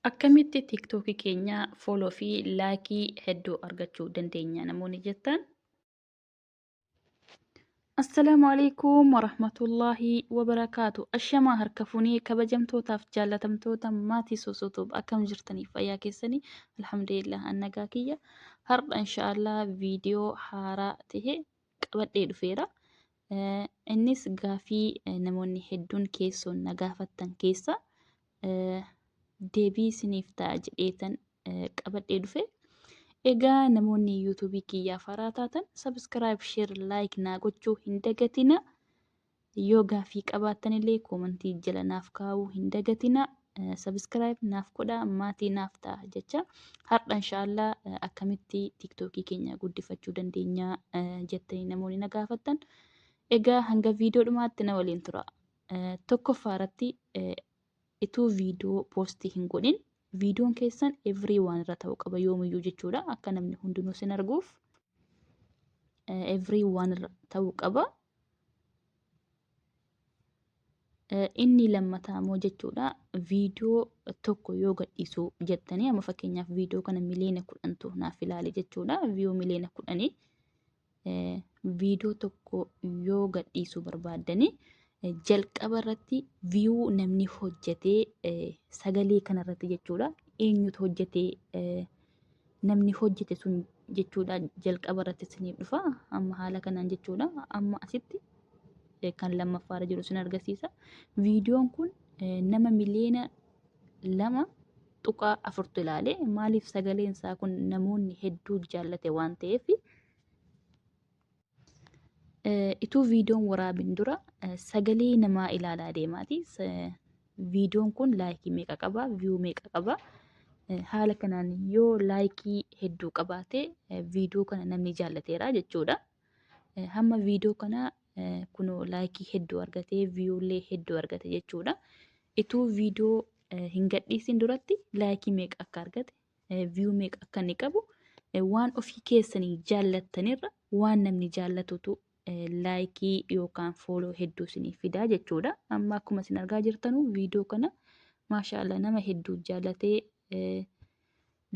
Akkamitti TikTok keenya follow fi like hedduu argachuu dandeenya namoonni jettan? Assalaamu alaikum warahmatullaahi wabarakaatu. Ashamaa harka fuunee kabajamtootaaf jaallatamtoota maatii Soosootuub, akkam jirtanii? Fayyaa keessanii? Alhamdulillah, an nagaa kiyya. Har'a inshaallah viidiyoo haaraa ta'e qabadhee dhufeera. Innis gaafii namoonni hedduun keessoon na gaafattan keessa deebii isiniif ta'a jedheetan qabadhee dhufe. Egaa namoonni yuutuubii kiyyaaf haaraa taatan subscribe, share, like naa gochuu hin dagatina. Yoo gaafii qabaattanillee koomantii jala naaf kaa'uu hin dagatina. Subscribe naaf godhaa, maatii naaf ta'a jecha. Har'a inshaallah akkamitti tiktookii keenya guddifachuu dandeenya jettanii namoonni na gaafattan. Egaa hanga viidiyoo dhumaatti na waliin tura. Tokkoffaa irratti, ituu viidiyoo poostii hin godhin viidiyoon keessan everyone irra ta'uu qaba yoomiyyuu jechuudha. Akka namni hundinuu sin arguuf everyone irra ta'uu qaba. Inni lammataa immoo jechuudha, viidiyoo tokko yoo gadhiisuu jettanii, amma fakkeenyaaf viidiyoo kana miliyoona 10tu naaf ilaale jechuudha. Viyuu miliyoona 10. Viidiyoo tokko yoo gadhiisuu barbaaddanii, jalqaba irratti viyuu namni hojjetee sagalee kanarratti jechuudha. Eenyutu hojjetee? Namni hojjete sun jechuudha jalqaba irratti isiniif dhufa. Amma haala kanaan jechuudha. Amma asitti kan lammaffaarra jiru isin argisiisa. Viidiyoon kun nama miliyoona 2.4tu ilaale. Maaliif? Sagaleen isaa kun namoonni hedduu jaallate waan ta'eef. Ituu viidiyoon waraabin dura sagalee namaa ilaalaa deemaati. Viidiyoon kun laayikii meeqa qaba? Viyuu meeqa qaba? Haala kanaan yoo laayikii hedduu qabaate, viidiyoo kana namni jaallateera jechuudha. Hamma viidiyoo kana kunoo laayikii hedduu argatee, viyuullee hedduu argate jechuudha. Ituu viidiyoo hin gadhiisin duratti laayikii meeqa akka argate, viyuu meeqa akka inni qabu, waan ofii keessanii jaallattanirra waan namni jaallatutu laayikii yookaan fooloo hedduu isiniif fidaa jechuudha. Amma akkuma isin argaa jirtanu viidiyoo kana maashaallah nama hedduu jaallatee,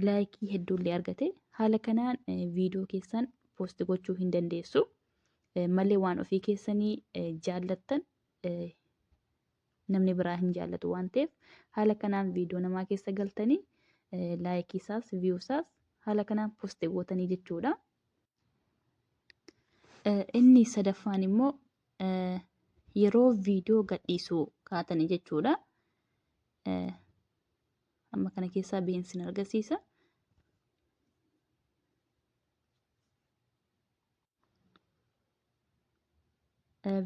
laayikii hedduullee argate. Haala kanaan viidiyoo keessan poost gochuu hin dandeessu. Malee waan ofii keessanii jaallattan namni biraa hin jaallatu waan ta'eef, haala kanaan viidiyoo namaa keessa galtanii laayikii isaas viyuu isaas haala kanaan poost gootanii jechuudha. Inni sadaffaan immoo yeroo viidiyoo gadhiisuu kaatanii jechuudha. Amma kana keessaa beensin argisiisa.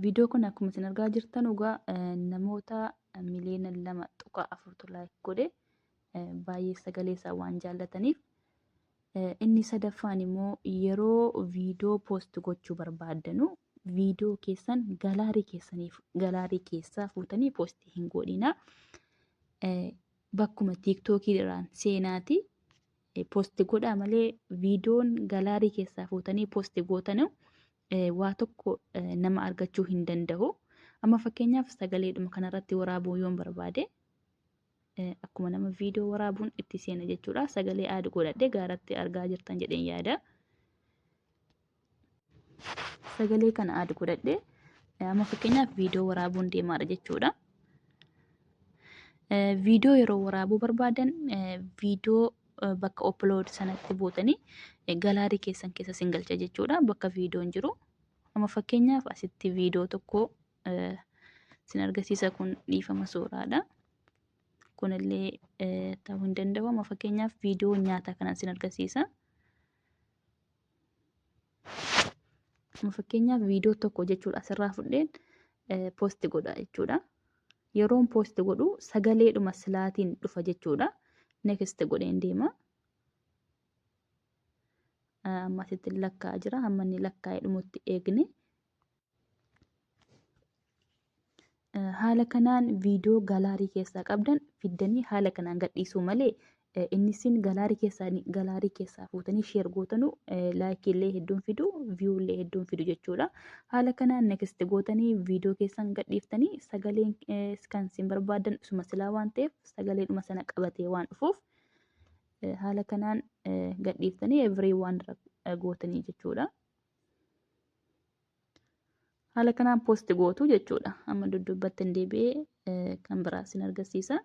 Viidiyoo kun akkuma isin argaa jirtan dhugaa namoota miliyoona 2.4tu laayik godhe, baay'ee sagalee isaa waan jaallataniif. Inni sadaffaan immoo yeroo viidiyoo poost gochuu barbaaddanu viidiyoo keessan galaarii keessaniif galaarii keessaa fuutanii poostii hin godhina. Bakkuma tiiktookii irraan seenaati poosti godhaa malee, viidiyoon galaarii keessaa fuutanii poosti gootanu waa tokko nama argachuu hin danda'u. Amma fakkeenyaaf sagaleedhuma kanarratti waraabuu yoon barbaade, akkuma nama viidiyoo waraabuun itti seena jechuudha. Sagalee aad godhadhe gaaratti argaa jirtan jedheen yaada. Sagalee kana aad godhadhe, amma fakkeenyaaf viidiyoo waraabuun deemaadha jechuudha. Viidiyoo yeroo waraabuu barbaadan, viidiyoo bakka upload sanatti buutanii galaarii keessan keessa sin galcha jechuudha, bakka viidiyoon jiru. Amma fakkeenyaaf asitti viidiyoo tokko sin argisiisa. Kun dhiifama, suuraadha. Kunillee ta'uu hin danda'u. Amma fakkeenyaaf viidiyoo nyaataa kanan sin argisiisa. Amma fakkeenyaaf viidiyoo tokko jechuudha asirraa fudheen poosti godha jechuudha. Yeroon poosti godhu sagaleedhuma silaatiin dhufa jechuudha. Next godheen deema. Amma asitti lakkaa'aa jira. Hamma inni lakkaa'ee dhumutti eegne. Haala kanaan viidiyoo galaarii keessaa qabdan fiddanii haala kanaan gadhiisuu malee, Inni isin gallery keessaa fuutanii share gootanu like illee hedduun fidu, view illee hedduun fidu jechuudha. Haala kanaan next gootanii viidiyoo keessan gadhiiftanii, sagaleen kan isin barbaadan isuma silaa waan ta'eef, sagaleedhuma sana qabatee waan dhufuuf, haala kanaan gadhiiftanii everyone gootanii jechuudha. Haala kanaan post gootu jechuudha. Amma duddubbatti hin deebi'ee kan biraa isin agarsiisa.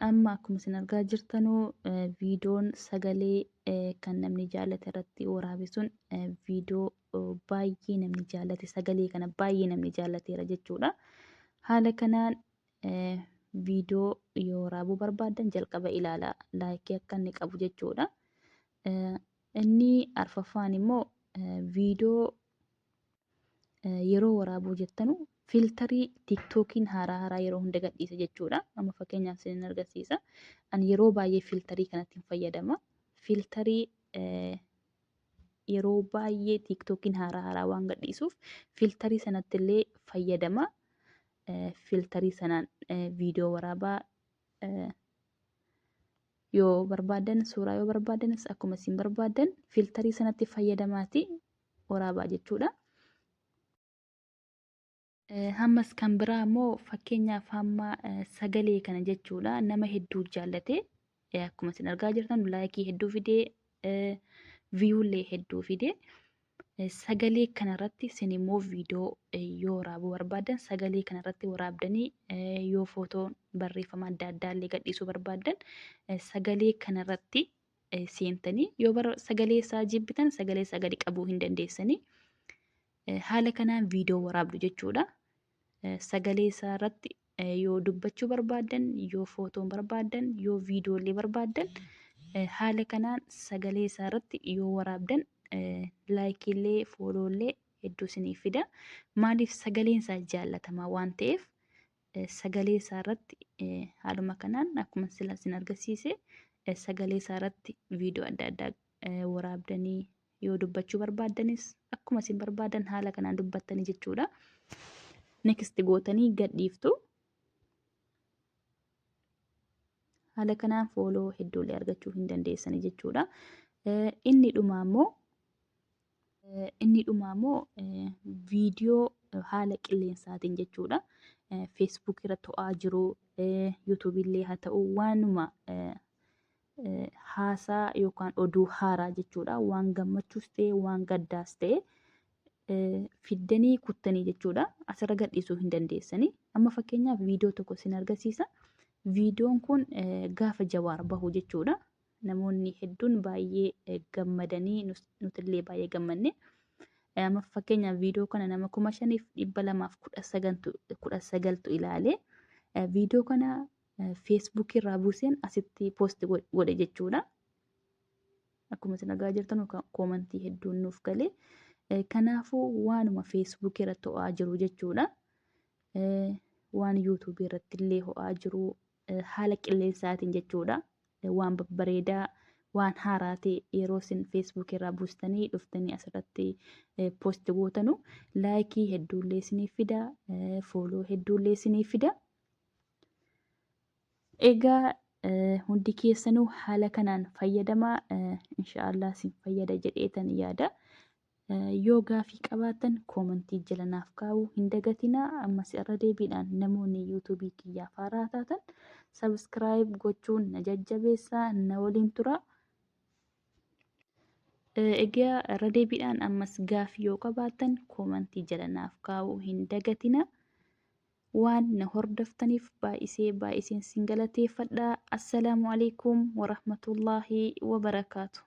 Amma akkuma isin argaa jirtanuu, viidiyoon sagalee kan namni jaallate irratti waraabe sun viidiyoo baay'ee namni jaallate, sagalee kana baay'ee namni jaallateera jechuudha. Haala kanaan viidiyoo yoo waraabuu barbaaddan jalqaba ilaalaa, like akka inni qabu jechuudha. Inni arfaffaan immoo, viidiyoo yeroo waraabuu jettanu filter TikTokiin haaraa haaraa yeroo hunda gadhiisa jechuudha. Amma fakkeenyaaf isin agarsiisa. Ani yeroo baay'ee filter kanatti hin fayyadama. Filter yeroo baay'ee TikTokiin haaraa haaraa waan gadhiisuuf, filter sanatti illee fayyadama. Filter sanaan viidiyoo waraabaa yoo barbaadan, suuraa yoo barbaadanis, akkuma isin barbaadan filter sanatti fayyadamaati waraabaa jechuudha. Hammas kan biraa immoo, fakkeenyaaf hamma sagalee kana jechuudha, nama hedduu jaallate. Akkuma isin argaa jirtan like hedduu fidee, viewllee hedduu fidee. Sagalee kanarratti isin immoo viidiyoo yoo waraabuu barbaadan, sagalee kanarratti waraabdanii, yoo footoon barreeffama adda addaa illee gadhiisuu barbaadan, sagalee kanarratti seentanii, yoo sagalee isaa jibbitan sagalee isaa gadi qabuu hin dandeessanii. Haala kanaan viidiyoo waraabdu jechuudha. Sagalee isaa irratti yoo dubbachuu barbaaddan, yoo footoon barbaaddan, yoo viidiyoolee barbaaddan, haala kanaan sagalee isaa irratti yoo waraabdan likeiillee followllee hedduu isiniif fida. Maaliif? Sagaleen isaa jaallatamaa waan ta'eef, sagalee isaa irratti haaluma kanaan akkuma sila isin agarsiise sagalee isaa irratti viidiyoo adda addaa waraabdanii, yoo dubbachuu barbaaddanis akkuma isin barbaadan haala kanaan dubbattanii jechuudha. Next gootanii gadhiiftu. Haala kanaan follow hedduullee argachuu hin dandeessanii jechuudha. Inni dhumaa immoo viidiyoo haala qilleensaatiin jechuudha. Facebook irratti ho'aa jiru, YouTubeiillee haa ta'u, waanuma haasaa yookaan oduu haaraa jechuudha. Waan gammachuus ta'e, waan gaddaas ta'e fiddanii kuttanii jechuudha. Asirra gadhiisuu hin dandeessanii. Amma fakkeenyaaf viidiyoo tokko isin agarsiisa. Viidiyoon kun gaafa Jawaar bahu jechuudha. Namoonni hedduun baay'ee gammadanii, nutillee baay'ee gammanne. Amma fakkeenyaaf viidiyoo kana nama 5219tu ilaale. Viidiyoo kana Facebook irraa buuseen asitti post godhe jechuudha. Akkuma isin argaa jirtan comment hedduun nuuf galee. Kanaafuu waanuma Facebook irratti ho'aa jiru jechuudha. Waan YouTube irratti illee ho'aa jiru haala qilleensaatiin jechuudha. Waan babbareedaa, waan haaraa ta'e yeroo isin Facebook irraa buustanii dhuftanii asirratti post gootanu like hedduullee isiniif fida, follow hedduullee isiniif fida. Egaa hundi keessanuu haala kanaan fayyadamaa, inshaallah isin fayyada jedheetan yaada. Yoo gaafii qabaattan comment jala naaf kaa'uu hin dagatinaa. Ammas irra deebiidhaan namoonni YouTube kiyyaaf haaraa taatan subscribe gochuun na jajjabeessaa, na waliin tura. Egaa irra deebiidhaan ammas gaafii yoo qabaattan comment jala naaf kaa'uu hin dagatinaa. Waan na hordoftaniif baay'isee baay'iseen sin galateeffadha. Assalaamu alaikum warahmatullaahi wabarakaatu.